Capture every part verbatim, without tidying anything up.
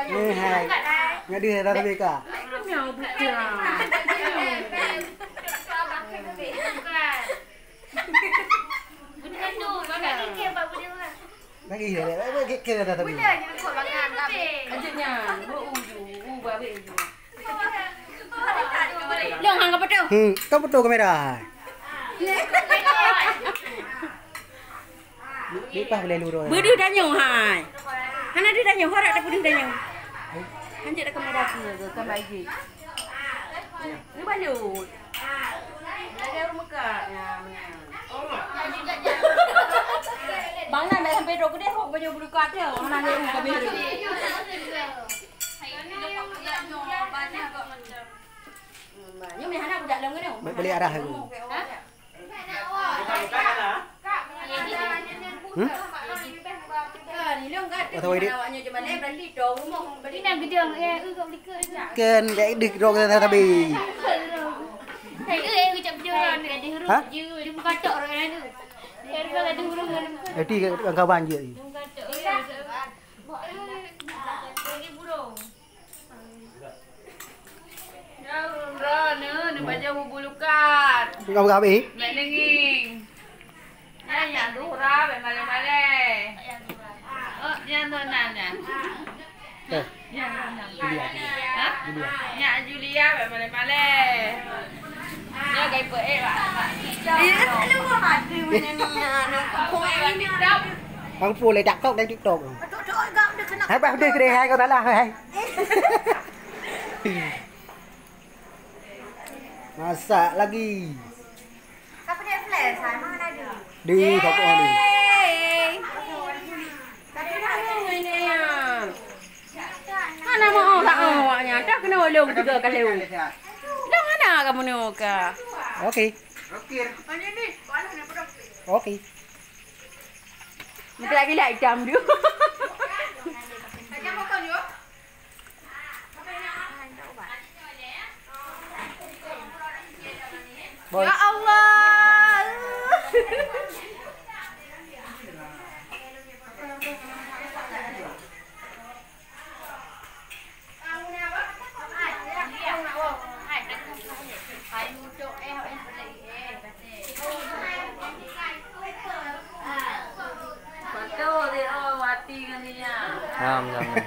Eh, hai. Nggak ada rasa beka. Lagi ya, lagi ya, lagi ya, lagi ya. Aja nyan, bu uju, u babe uju. Long hang ka foto. Hmm, ka foto kamera. Lepas boleh lurus. Beudeuh tanyoe hai. Hana deuh tanyoe, harap dah beudeuh tanyoe. Hanjeuet dah kamera tu ke, ke kamera I G. Ni balut. Lagi rumah kak. Ya, ya. Bang Nan dah sampai dok kedai, hok baju bulu kat dia. Orang Nan ni kami. Nyoe meh hana budak lom kena. Boleh arah aku. Ha? Hmm? Atau awak dia? Kan, dek, dek, dok kata tabi. Ha? Jadi, kawan-kawan je. Ya, ureueng droeneuh, neubaca bubu lukat. Buka-buka habéh? Mek neungieng. Nyan, nyak Zuhra, bèk malèe-malèe. Oh, nyan tu nan nyan. Eh, nyan tu nan. Julia, Julia. Ha? Julia. Nyak Julia, bèk malèe-malèe. Nyan gai peuék, Pak. Iya, lu ada mana ni? Aduh, kok ini? Bang Pu lé TikTok dan TikTok. Aduh, aduh, agak udah kena. Hai, bah, udah, udah, hai, kau salah, hai. Masak lagi. Siapa dia flash? Hai, mana dia? Di, siapa ni? Yeay. Tapi dah ada ini ya. Mana mau tak mau awaknya? Dah kena ulung tiga kali. Dah mana kamu ni, Kak? Okey. Okey. Mana ni? Mana ni? Okey. Meuteulak-teulak itam tu. Boy. Ya Allah. Ngam, ngam, ngam.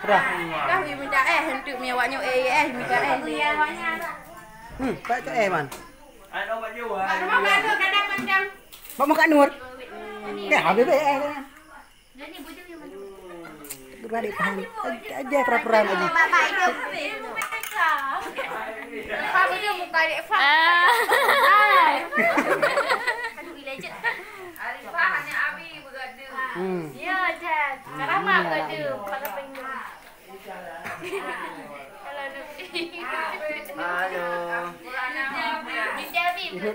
Dah. Dah, minta eh, untuk mi awak nyoe, eh, eh, minta eh. Hmm, tak cak eh, man. Bak muka Nur. Ya, habis eh. Berbalik paham. Aja pura-pura lagi. Arifah, betul muka Arifah. Ah. Aduh, gila je. Arifah hanya Abi begaduh. Hmm. Ya, Dad. Karamah begaduh. Pada pengen. Halo. Halo. Insyaallah.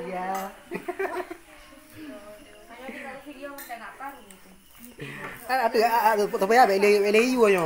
Iya. Kan ada, ah, ah, tu, tu payah bek le, bek le yu nyo.